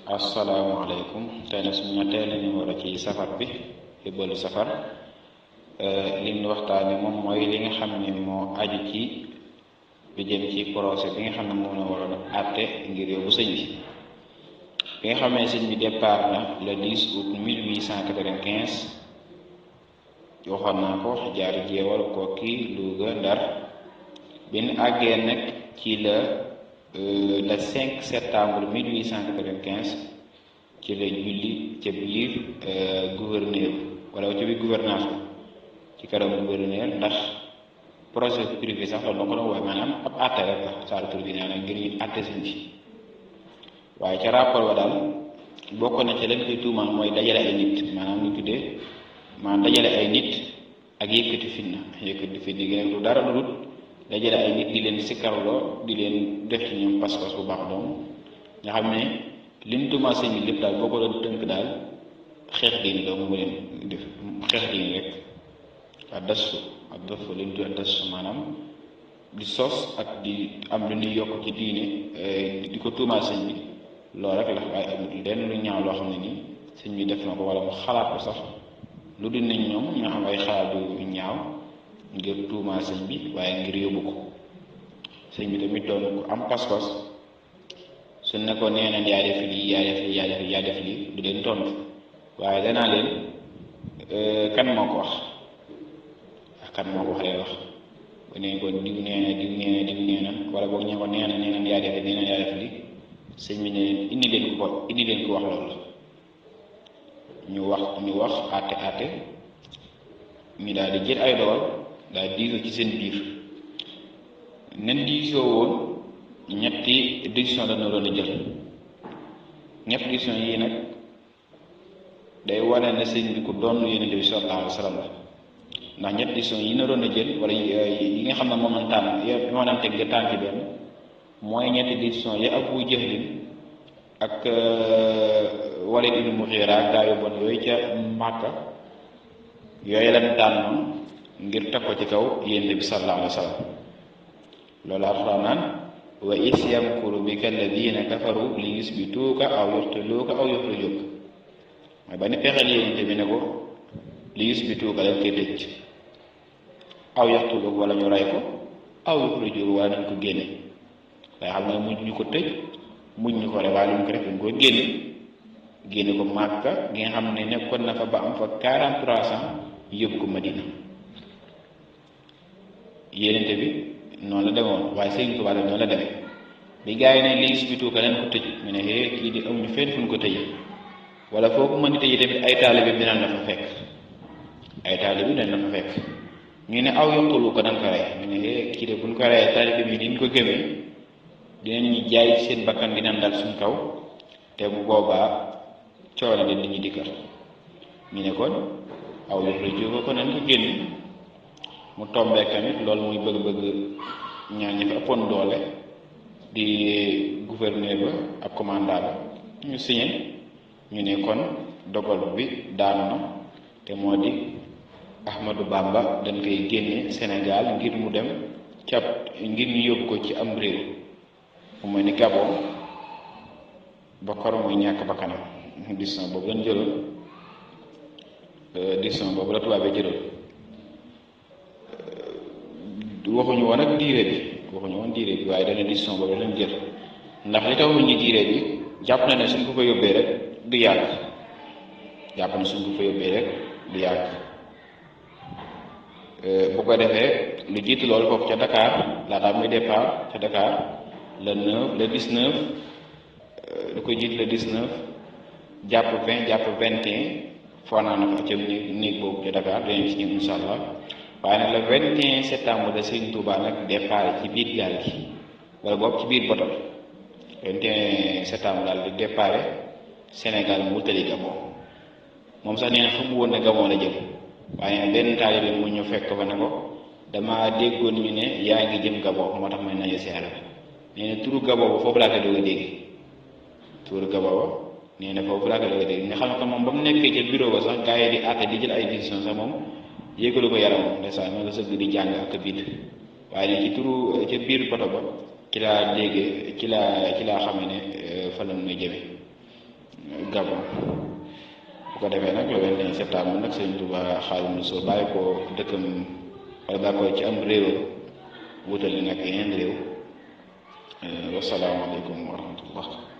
asalaamaaleykum tey nag suñu ñetteelu numéro ci safar bi yóbbalu safar li ñu waxtaane moom mooy li nga xam ne moo aju ci lu jëm ci procès bi nga xam ne moo la waroon a àtte ngir yóbbu sëñ bi nga xam ne sëñ bi départ na le 10 août 1895 waxoon naa ko jaar Jeewal Kokki Louga Ndar bi ñu àggee nag ci le 5 septembre 1895 ci la julli ca biir gouverneur wala ca biir gouvernance bi ci kanam gouverneur ndax procès privé sax loolu la ko doon wooye maanaam ab àtte rek la salle tribunal nag ngir ñu àtte sëñ bi waaye ca rapport ba daal bokk na ca lañ koy tuumaan mooy dajale ay nit maanaam ñu tuddee maanaam dajale ay nit ak yëkkati fitna gi nag du dara lu dul dajale ay nit di leen sikkarloo di leen def ci ñoom pas-pas bu baax doom nga xam ne liñ tuumaal sëñ bi lépp daal boo ko doon tënk daal xeex diini doomu mu leen def xeex diini rek ak dasu ak dafa liñ tuddee dasu maanaam di sos ak di am lu ñuy yokk ci diine di ko tuumaal sëñ bi loolu rek la waaye amul lenn lu ñaaw loo xam ne nii sëñ bi def na ko wala mu xalaat ko sax lu dul nañ ñoom ñoo am ay xalaat yu ñaaw ngir tuumaal sëñ bi waaye ngir yóbbu ko sëñ bi tamit doon ko am pas-pas su ne ko nee nañ yaa def lii yaa def lii du leen tontu waaye danaa leen kan moo ko wax kan moo ko wax lay wax bu ne ko diw nee na wala boog ñee ko nee nañ yaa def lii sëñ bi ne leen indi leen ko wax loolu ñu wax àtte ñu daal di jël ay dogal daal diisoo ci seen biir nen diisoo woon ñetti décision la doon a jël ñetti décision yii nag day wane ne sëñ bi ku doon Yonent bi sallallahu alayhi wa sallam la ndax ñetti décision yi na doon a jël wala yi nga xam ne moom lañ tànn yi moo daan teg nga tànn ci benn mooy ñetti décision yi Abu Jahlin ak Walid ibn Mughira gaa yu bon yooyu ca Màkka yooyu lañ tànnoon ngir teg ko ci kaw Yonent bi sallallahu alayhi wa sallam loolu Alxuraan naan wa is yamkuru bika alladina kafaru li yusbituuka aw yuqtiluuka aw yuxrijuuka mooy ba ni pexeel Yonent bi ne ko li yusbituuka dañ koy tëj aw yuqtiluuka wala ñu rey ko aw yuxrijuuka wala nañ ko génne waaye xam nga mujj ñu ko tëj mujj ñu ko rey waaye lu ñu ko def dañ ko génne ko Màkka gi nga xam ne nekkoon na fa ba am fa 43 ans yóbbu ko Madina Yonent bi noonu la demoon waaye Sëriñ Tuubaa noonu la demee bi gaa yi ne li yusbituuka leen ko tëj ñu ne kii di amuñu fenn fu ñu ko tëjee wala foo ko mën di tëjee tamit ay taalibe bi dinañ la fa fekk ñu ne aw yoqulu ko dañ ko rey ñu ne kii de buñ ko reyee taalibe bi niñ ko gëmee dinañu jaay seen bakkan dinañ dal suñ kaw te bu boobaa coono de nit ñi dikkal ñu ne kon aw yuxrijuuka ko nañ ko génn mu tombeek tamit loolu muy bëgg-bëgg ñaan ñi fa ëppoon doole di gouverneur ba ak commandant ba ñu signé ñu ne kon dogal bi daanu na te moo di Ahmadou Bamba dañ koy génne Sénégal ngir mu dem ngir ñu yóbbu ko ci am réew mu mooy ni Gabon ba kor muy ñàkk ba kanam décision boobu lañ jëloon décision boobu la tubaab bi jëloon waxuñu woon ak diire bi waaye dana décision boobu lañ jël ndax li tax wuñu diire bi jàpp na ne suñ ko fa yóbbee rek du yàgg bu ko defee lu jiitu loolu foofu ca Dakar laataa muy départ ca Dakar le 19 lu koy jiitu le 19 jàpp 20 jàpp 21 foonaa na fa ca néeg boobu ca Dakar dinañ ci ñëw insha allah waaye nag le 21 septembre de Sëriñ Tuubaa nag départ ci biir gaal gi wala boobu ci biir botol 21 septembre daal di départ Sénégal mu wutali Gabon moom sax nee na xamu woon ne Gabon la jëm waaye nag benn taalibe mu ñu fekk fa ne ko dama déggoon ñu ne yaa ngi jëm Gabon moo tax may nañu seere nee na turu Gabon ba foofu laa ko doog a dégg turu Gabon ba nee na foofu laa ko doog a dégg nga xam ne moom ba mu nekkee ca bureau ba sax gars yi di àtte di jël ay décision sax moom yéegalu ko yaram ndeysaan ma nga sëgg di jàng ak bind waaye ne ci turu ca biir poto ba ci laa déggee ci laa xamee ne fa la may jëme Gabon. Bu ko defee nag le 21 septembre nag Sëriñ Tuubaa Xaadimu Rasuul bàyyi ko dëkkam wala bàyyi ko ci am réewam wutali nag yeneen réew. Wassalaamu aleykum wa rahmatullah.